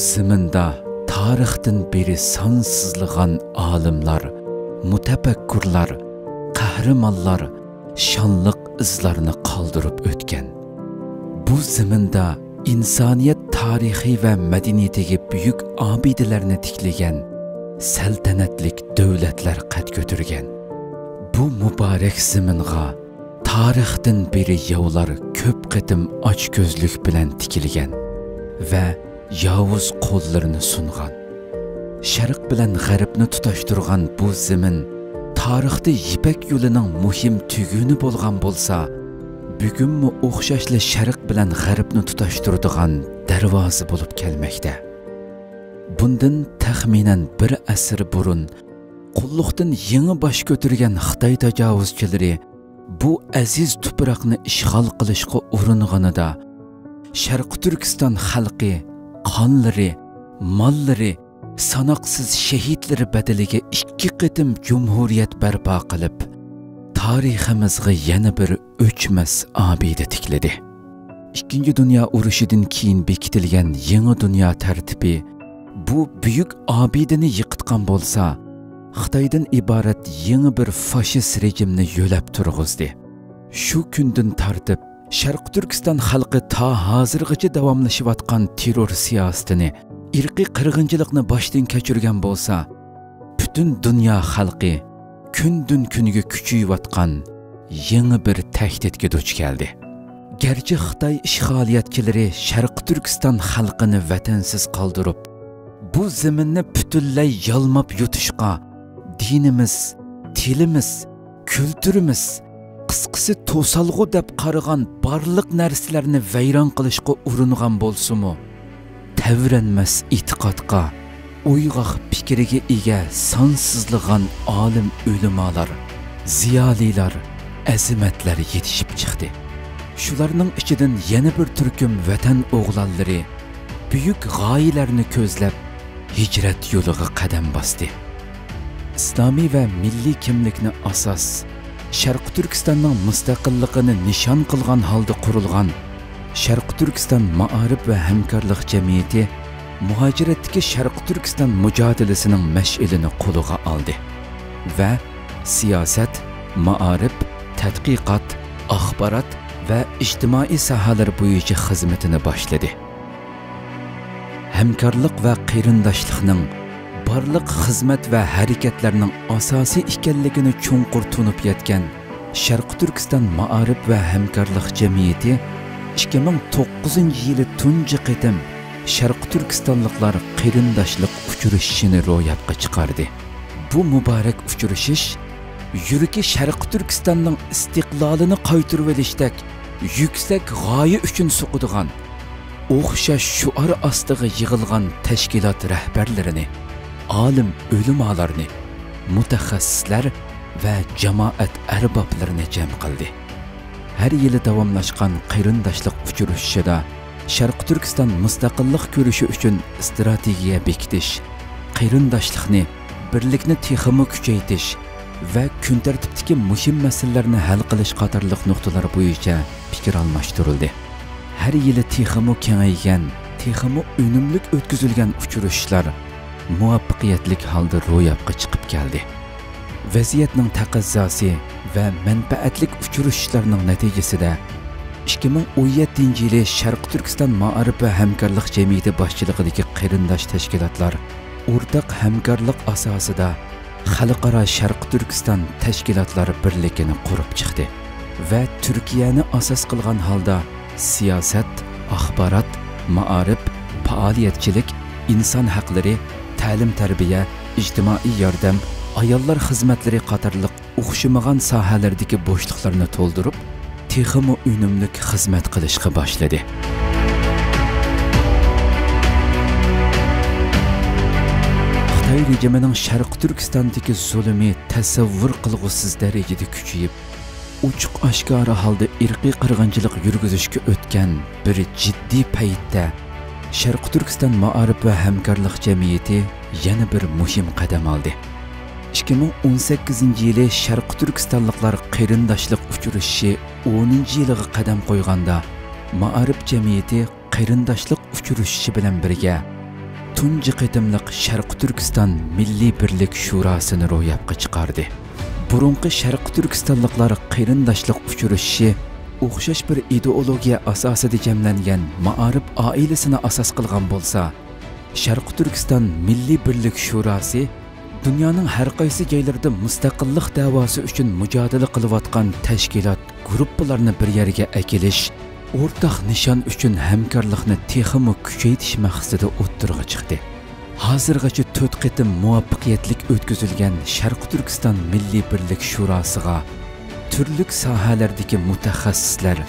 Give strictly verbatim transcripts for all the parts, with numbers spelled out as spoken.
زېمىندا تارىختىن بېرى سانسىزلىغان ئالىملار، مۇتەپەككۇرلار، قەھرىمانلار شانلىق ئىزلارنى قالدۇرۇپ ئۆتكەن. بۇ زېمىندا ئىنسانىيەت تارىخى ۋە مەدەنىيىتىگە بۈيۈك ئابىدىلەرنى تىكلىگەن سەلتەنەتلىك دۆلەتلەر قەد كۆتۈرگەن. بۇ مۇبارەك زېمىنغا تارىختىن بېرى ياۋلار كۆپ قېتىم ئاچكۆزلۈك بىلەن تىكىلگەن ۋە ياۋۇز قوللىرىنى سۇنغان. شەرق بىلەن غەربنى تۇتاشتۇرغان بۇ زېمىن تارىختا يىپەك يولىنىڭ مۇھىم تۈگۈنى بولغان بولسا، بۈگۈنمۇ ئوخشاشلا شەرق بىلەن غەربنى تۇتاشتۇرىدىغان دەرۋازا بولۇپ كەلمەكتە. بۇندىن تەخمىنەن بىر ئەسىر بۇرۇن، قۇللۇقتىن يېڭى باش كۆتۈرگەن خىتاي تاجاۋۇزچىلىرى بۇ ئەزىز تۇپراقنى ئىشغال قىلىشقا ئۇرۇنغىنىدا، شەرقىي تۈركىستان خەلقى قانلىرى، ماللىرى، ساناقسىز شېھىتلىرى بەدىلىگە ئىككى قېتىم جۇمھۇرىيەت بەرپا قىلىپ، تارىخىمىزغا يەنە بىر ئۆچمەس ئابىدە تىكلىدى. ئىككىنچى دۇنيا ئۇرۇشىدىن كېيىن بېكىتىلگەن يېڭى دۇنيا تەرتىپى بۇ بۈيۈك ئابىدىنى يىقىتقان بولسا، خىتايدىن ئىبارەت يېڭى بىر فاشىست رېجىمنى يۆلەپ تۇرغۇزدى. شۇ كۈندىن تارتىپ، شەرقىي تۈركىستان خەلقى تا ھازىرغىچە داۋاملىشىۋاتقان تېررور سىياسىتىنى، ئىرقىي قىرغىنچىلىقنى باشتىن كەچۈرگەن بولسا، پۈتۈن دۇنيا خەلقى كۈندىن-كۈنگە كۈچىيىۋاتقان يېڭى بىر تەھدىتكە دۇچ كەلدى. گەرچە خىتاي ئىشغالىيەتچىلىرى شەرقىي تۈركىستان خەلقىنى ۋەتەنسىز قالدۇرۇپ، بۇ زېمىننى پۈتۈنلەي يالماپ يۇتۇشقا دىنىمىز، تىلىمىز، كۈلتۈرىمىز، قىسقىسى توسالغۇ دەپ قارىغان بارلىق نەرسىلەرنى ۋەيران قىلىشقا ئۇرۇنغان بولسىمۇ، تەۋرەنمەس ئېتىقادقا، ئويغاق پىكرىگە ئىگە سانسىزلىغان ئالىم ئۆلىمالار، زىيالىيلار، ئەزىمەتلەر يېتىشىپ چىقتى. شۇلارنىڭ ئىچىدىن يەنە بىر تۈركۈم ۋەتەن ئوغلانلىرى بۈيۈك غايىلەرنى كۆزلەپ، ھىجرەت يولىغا قەدەم باستى. ئىسلامىي ۋە مىللىي كىملىكنى ئاساس، شەرقىي تۈركىستاننىڭ مۇستەقىللىقىنى نىشان قىلغان ھالدا قۇرۇلغان شەرقىي تۈركىستان مائارىپ ۋە ھەمكارلىق جەمئىيىتى مۇھاجىرەتتىكى شەرقىي تۈركىستان مۇجادىلىسىنىڭ مەشئىلىنى قولىغا ئالدى ۋە سىياسەت، مائارىپ، تەتقىقات، ئاخبارات ۋە ئىجتىمائىي ساھەلەر بويىچە خىزمىتىنى باشلىدى. ھەمكارلىق ۋە قېرىنداشلىقنىڭ بارلىق خىزمەت ۋە ھەرىكەتلەرنىڭ ئاساسى ئىكەنلىكىنى چوڭقۇر تونۇپ يەتكەن شەرقىي تۈركىستان مائارىپ ۋە ھەمكارلىق جەمئىيىتى ئىككى مىڭ توققۇزىنچى يىلى تۇنجى قېتىم شەرقىي تۈركىستانلىقلار قېرىنداشلىق ئۇچرىشىشىنى روياپقا چىقاردى. بۇ مۇبارەك ئۇچرىشىش يۈرىكى شەرقىي تۈركىستاننىڭ ئىستىقلالىنى قايتۇرۇۋېلىشتەك يۈكسەك غايە ئۈچۈن سوقىدىغان، ئوخشاش شوئار ئاستىغا يىغىلغان تەشكىلات رەھبەرلىرىنى، ئالىم ئۆلىمالارنى، مۇتەخەسسىسلەر ۋە جامائەت ئەربابلىرىنى جەم قىلدى. ھەر يىلى داۋاملاشقان قېرىنداشلىق ئۇچرىشىشىدا شەرقىي تۈركىستان مۇستەقىللىق كۈرىشى ئۈچۈن ئىستراتېگىيە بېكىتىش، قېرىنداشلىقنى، بىرلىكنى تېخىمۇ كۈچەيتىش ۋە كۈن تەرتىپتىكى مۇھىم مەسىلىلەرنى ھەل قىلىش قاتارلىق نۇقتىلار بويىچە پىكىر ئالماشتۇرۇلدى. ھەر يىلى تېخىمۇ كېڭەيگەن، تېخىمۇ ئۈنۈملۈك ئۆتكۈزۈلگەن ئۇچرىشىشلار مۇۋەپپەقىيەتلىك ھالدا روياپقا چىقىپ كەلدى. ۋەزىيەتنىڭ تەقەززاسى ۋە مەنپەئەتلىك ئۇچرىشىشلارنىڭ نەتىجىسىدە، ئىككى مىڭ ئون يەتتىنچى يىلى شەرقىي تۈركىستان مائارىپ ۋە ھەمكارلىق جەمئىيىتى باشچىلىقىدىكى قېرىنداش تەشكىلاتلار ئورتاق ھەمكارلىق ئاساسىدا خەلقئارا شەرقىي تۈركىستان تەشكىلاتلار بىرلىكىنى قۇرۇپ چىقتى ۋە تۈركىيەنى ئاساس قىلغان ھالدا سىياسەت، ئاخبارات، مائارىپ، پائالىيەتچىلىك، ئىنسان ھەقلىرى، تەلىم-تەربىيە، ئىجتىمائىي ياردەم، ئاياللار خىزمەتلىرى قاتارلىق ئوخشىمىغان ساھەلەردىكى بوشلۇقلارنى تولدۇرۇپ، تېخىمۇ ئۈنۈملۈك خىزمەت قىلىشقا باشلىدى. خىتاي رېجىمىنىڭ شەرقىي تۈركىستاندىكى زۇلۇمى تەسەۋۋۇر قىلغۇسىز دەرىجىدە كۈچىيىپ، ئوچۇق-ئاشكارا ھالدا ئىرقىي قىرغىنچىلىق يۈرگۈزۈشكە ئۆتكەن بىر جىددىي پەيتتە، شەرقىي تۈركىستان مائارىپ ۋە ھەمكارلىق جەمئىيىتى يەنە بىر مۇھىم قەدەم ئالدى. ئىككى مىڭ ئون سەككىزىنچى يىلى شەرقىي تۈركىستانلىقلار قېرىنداشلىق ئۇچرىشىشى ئونىنچى يىلىغا قەدەم قويغاندا، مائارىپ جەمئىيىتى قېرىنداشلىق ئۇچرىشىشى بىلەن بىرگە، تۇنجى قېتىملىق شەرقىي تۈركىستان مىللىي بىرلىك شۇراسىنى روياپقا چىقاردى. بۇرۇنقى شەرقىي تۈركىستانلىقلار قېرىنداشلىق ئۇچرىشىشى ئوخشاش بىر ئىدېئولوگىيە ئاساسىدا جەملەنگەن مائارىپ ئائىلىسىنى ئاساس قىلغان بولسا، شەرقىي تۈركىستان مىللىي بىرلىك شۇراسى دۇنيانىڭ ھەر قايسى جايلىرىدا مۇستەقىللىق دەۋاسى ئۈچۈن مۇجادىلە قىلىۋاتقان تەشكىلات، گۇرۇپپىلارنى بىر يەرگە ئەكېلىش، ئورتاق نىشان ئۈچۈن ھەمكارلىقنى تېخىمۇ كۈچەيتىش مەقسىتىدە ئوتتۇرىغا چىقتى. ھازىرغىچە تۆت قېتىم مۇۋەپپەقىيەتلىك ئۆتكۈزۈلگەن شەرقىي تۈركىستان مىللىي بىرلىك شۇراسىغا تۈرلۈك ساھەلەردىكى مۇتەخەسسىسلەر،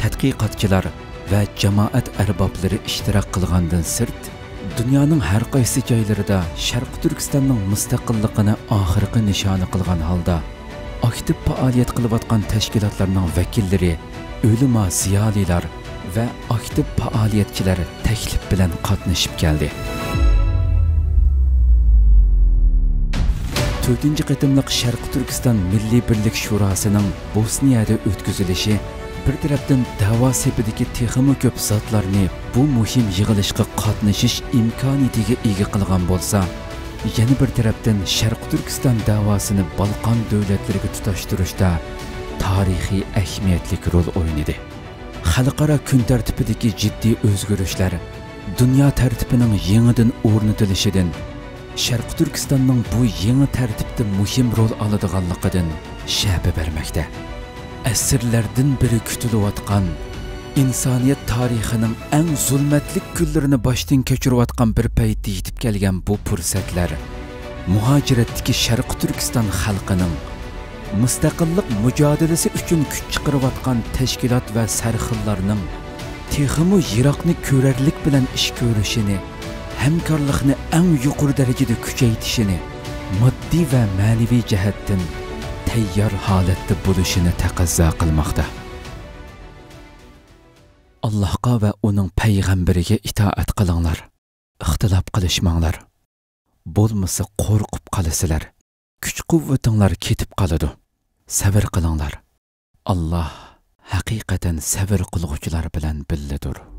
تەتقىقاتچىلار ۋە جامائەت ئەربابلىرى ئىشتىراك قىلغاندىن سىرت، دۇنيانىڭ ھەر قايسى جايلىرىدا شەرقىي تۈركىستاننىڭ مۇستەقىللىقىنى ئاخىرقى نىشانى قىلغان ھالدا، ئاكتىپ پائالىيەت قىلىۋاتقان تەشكىلاتلارنىڭ ۋەكىللىرى، ئۆلىما، زىيالىيلار ۋە ئاكتىپ پائالىيەتچىلەر تەكلىپ بىلەن قاتنىشىپ كەلدى. تۆتىنچى قېتىملىق شەرقىي تۈركىستان مىللىي بىرلىك شۇراسىنىڭ بوسنىيەدە ئۆتكۈزۈلۈشى بىر تەرەپتىن دەۋا سېپىدىكى تېخىمۇ كۆپ زاتلارنى بۇ مۇھىم يىغىلىشقا قاتنىشىش ئىمكانىيىتىگە ئىگە قىلغان بولسا، يەنە بىر تەرەپتىن شەرقىي تۈركىستان دەۋاسىنى بالقان دۆلەتلىرىگە تۇتاشتۇرۇشتا تارىخىي ئەھمىيەتلىك رول ئوينىدى. خەلقئارا كۈن تەرتىپىدىكى جىددىي ئۆزگىرىشلەر، دۇنيا تەرتىپىنىڭ يېڭىدىن ئورنىتىلىشىدىن، شەرقىي تۈركىستاننىڭ بۇ يېڭى تەرتىپتە مۇھىم رول ئالىدىغانلىقىدىن شەپە بەرمەكتە. ئەسىرلەردىن بېرى كۈتۈلۈۋاتقان، ئىنسانىيەت تارىخىنىڭ ئەڭ زۇلمەتلىك كۈنلىرىنى باشتىن كەچۈرۈۋاتقان بىر پەيتتە يېتىپ كەلگەن بۇ پۇرسەتلەر مۇھاجىرەتتىكى شەرقىي تۈركىستان خەلقىنىڭ مۇستەقىللىق مۇجادىلىسى ئۈچۈن كۈچ چىقىرىۋاتقان تەشكىلات ۋە سەرخىللارنىڭ تېخىمۇ يىراقنى كۆرەرلىك بىلەن ئىش كۆرۈشىنى، ھەمكارلىقنى ئەڭ يۇقىرى دەرىجىدە كۈچەيتىشىنى، ماددىي ۋە مەنىۋى جەھەتتىن تەييار ھالەتتە بولۇشىنى تەقەززا قىلماقتا. ئاللاھقا ۋە ئۇنىڭ پەيغەمبىرىگە ئىتائەت قىلىڭلار. ئىختىلاپ قىلىشماڭلار. بولمىسا قورقۇپ قالىسىلەر. كۈچ-قۇۋۋىتىڭلار كېتىپ قالىدۇ. سەۋر قىلىڭلار. ئاللاھ ھەقىقەتەن سەۋر قىلغۇچىلار بىلەن بىللىدۇر.